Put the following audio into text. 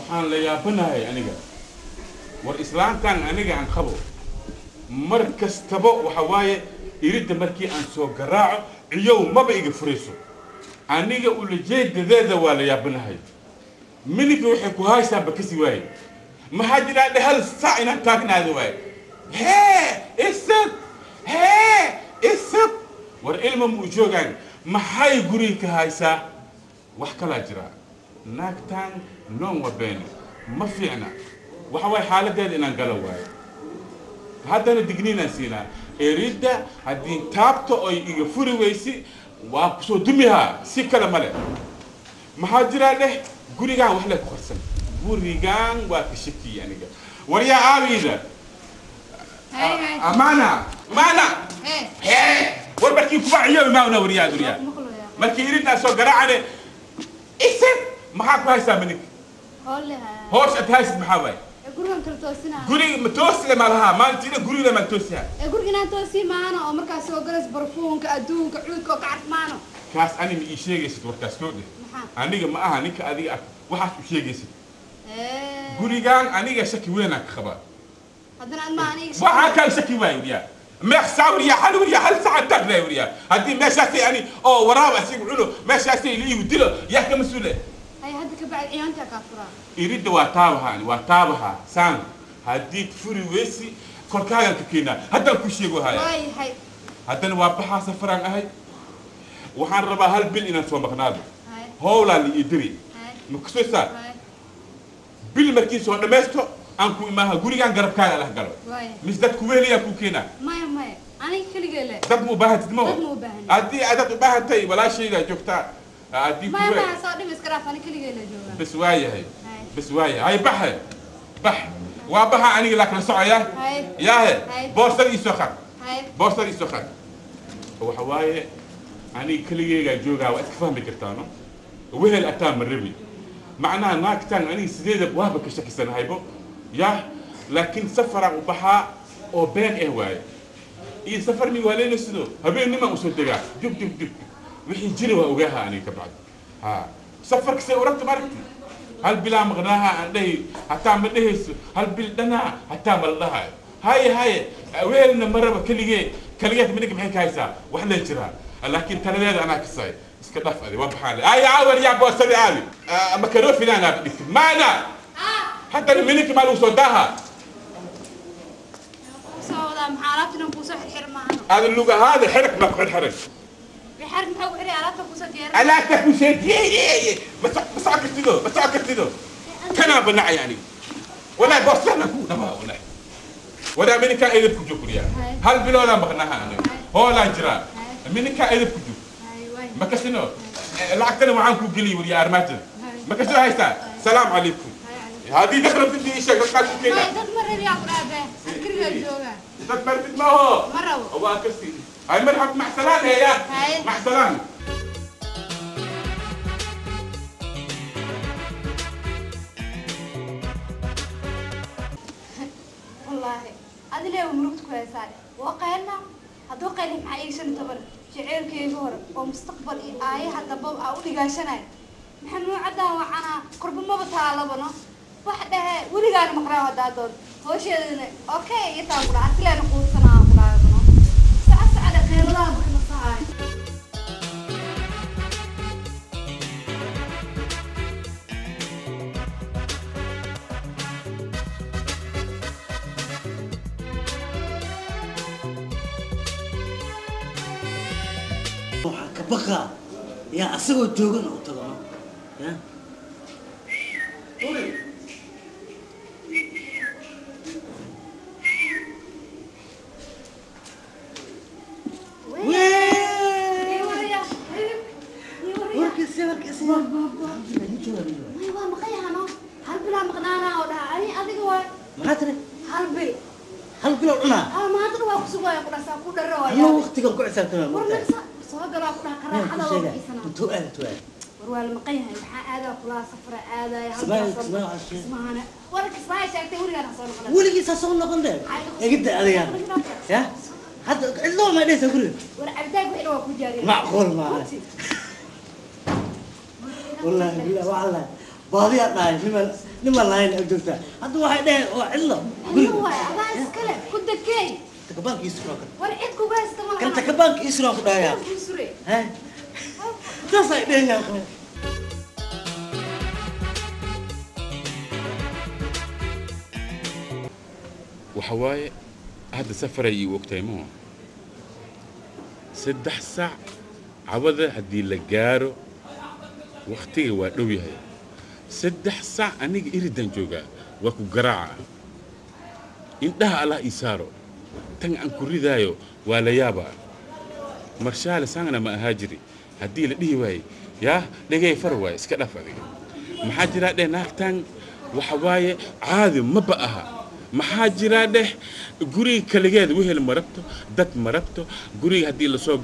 Waxaan la yaabanahay aniga war islaantan aniga aan qabo mar kastaba waxa waaye iridda markii aan soo garaaco ciyow maba iga furayso aniga ulajeedadeeda waa la yaabanahay mininka waxay ku haysaa bakasi waaye maxaa jiraa dhe hal saac inaan taagnaado waaye hee isag hee isag war ilma ma u joogaan maxay guriga ka haysaa wax kalaa jira naagtan noon wa beene ma fiicna waxa waaye xaaladeeda inaan galo waayo haddana digniinaan siinaa eridda haddii taabto oy iga furi weysi waa kusoo dumihaa si kale male maxaa jiraa dheh gurigaan wax le ku qarsan gurigaan waa ka shakiyey aniga war yaa aabiida amaana maana hee war markii kuba ciyo imaawna waryaa guriyaa markii iriddaa soo garaacane isag maxaa ku haysaa minig hoosh ad haysid maxaa waaye gurigan kala toosinaa guriga ma toosle ma laha maalintiina guriga ma toosiha ee guriga inaan toosii maano oo markaas soo galas barfuunka adduunka cuudka oo ka carf maano kaas ani ma ii sheegaysid warkaas koo dheh aniga ma aha ninka adiga ah waxaas u sheegaysid gurigan aniga shaki weynaan ka qabaa haddana ad ma aniga waxaa kaa shaki waay wariyaa meeq saa wariyaa hal wariyaa hal saac taagnaa wariyaa haddii meeshaasay ani oo waraab asigu cuno meeshaasay la iigu dilo yaa ka mas-uule hay hadda ka bacdi ciyaantaa kaa furaa iridda waa taabaha ani waa taabaha saan haddii furi weysi korkaagaan ka keenaa haddaan ku sheego haya waayahay haddana waa baxaa safaraan ahay waxaan rabaa hal bil inaan soo maqnaado howlaa la ii diri ma kusaysaa bil markii soo dhammaysto aan ku imaaha gurigaan garabkaaga lah galo mis dad kuweeliyaa kuu keenaa maya maya aniga keligee le dad ma u baahantid ma dad ma u baahan haddii dad u baahantay walaashaydaa joogtaa haddii maya maya soo dhim iska dhaaf aniga keligee la joogaa bas waayahay bas waayahay hay baxe bax waa baxa aniga laa kala socoyaa yaahe boorsada ii soo qaad boorsada ii soo qaad waxa waaye aniga keligeygaa joogaa waa iska fahmi kartaano wehel ataa ma rabi macnaha naagtaan aniga sideeda waaba ka shakisanahaybo yah laakiin safaraan u baxaa oo been eh waaye iyo safar mi waaleyna sido habeennimaan usoo degaa jug jug jug wixii jira waa ogaaha aniga ka bacdi ha safarka see uragta maaragti hal bilaa maqnaaha aan dhahi hataa ma dhehayso hal bil dhanaa hataa ma la dhahaayo haye haye weelna ma raba keligee keligeed mininka maxay ka haysaa wax lee jiraa laakiin taladeeda anaa kasay iska dhaf adi waa baxaan le ay caawar yaa boosadi aabi makarofinaan aabi dhigti maana haddana mininka maa lagu soo daaha soo wadaa maxaa alaabta inaan kuusoo xirxir maahano aada lugahaada xirag maa ku xirxiray xarig maxaa ku xiray alaabta kuusoo diyaarin alaabta kuusoo diyaariyey ma socon kartido ma socon kartido kanaa banacay aniga walaahi boostana ku dhamaa walaahi wadaa mininkaa edab ku joog kuriyaa hal biloodaan maqnaha aniga hoolaan jiraa mininkaa edab ku joog ma kasino lacagtana waxaan kuu geliyay wariyaa armaajada ma kasoo haystaa salaam calaykum haddii dad rabtid ii sheeg dadkaa ku keena dad ma rabi aan ku dhaabee gurigaa joogaa dad ma rabtid maaho ma rabo waa kasi هاي مرحبا مع السلامة يا مع السلامة والله هذا ليه مرقت كويسة وقيلنا هذو قيل مع إيش نتبر شعير كيفور ومستقبل آية حتى باب أولي قاشنا محمد عدا وعنا قرب ما بتعلبنا واحدة ولي قال مقرأ هذا دور هو شيء أوكي يتعبوا عسلا نقول سنة قرأ على خير الله بكنا صاعي waxaa ka baqaa yaa asagoo joogan u tago ya hal bil cunaa maanta waa ku sugaya ku dhasaa ku dharo waa waqtigan ku xisaabtama war soo galaa ku dhaha qaraaxada oo xiisana intuu aad intuu aad war waa la maqan yahay waxaa aadaa kula safra aadaya halkaasmaana war kismaayo sheegtay weligaan soo noqon weligiisa soo noqon dheer egida adiga ya hadda cidloo ma dhehaysa guriga war cabitaanka wixii waa ku jaariya macquul maaha wallaahi billah wacala Baadiyaa dhahay nima lahayn ag joogtaa. Hadda waxay dhaheen oo cidlo. Cidlo waay, adaa iskale ku dekeey. Takabaanka ii suraa kan. War cid kuga haysta ma laha. Kan takabaanka ii suraa ku dhahayaa. Kuu sure. He? Saasay dheheen yaa qabo. Waxa waaye hadda safaray ii ogtahay maho 3 saac cawada haddii la gaaro wakhtiga waa dhow yahay 3 saac aniga iridan joogaa waa ku garaaca indhaha Allah ii saaro tan aan ku ridaayo waa la yaabaa marshaale saangana ma ahaa jiri haddii la dhihi waaye yaa dhegay far waaye iska dhaf adiga maxaa jiraa dheh naagtan waxa waaye caadi maba aha maxaa jiraa dheh guriga kaligeed wehel ma rabto dad ma rabto guriga haddii lasoo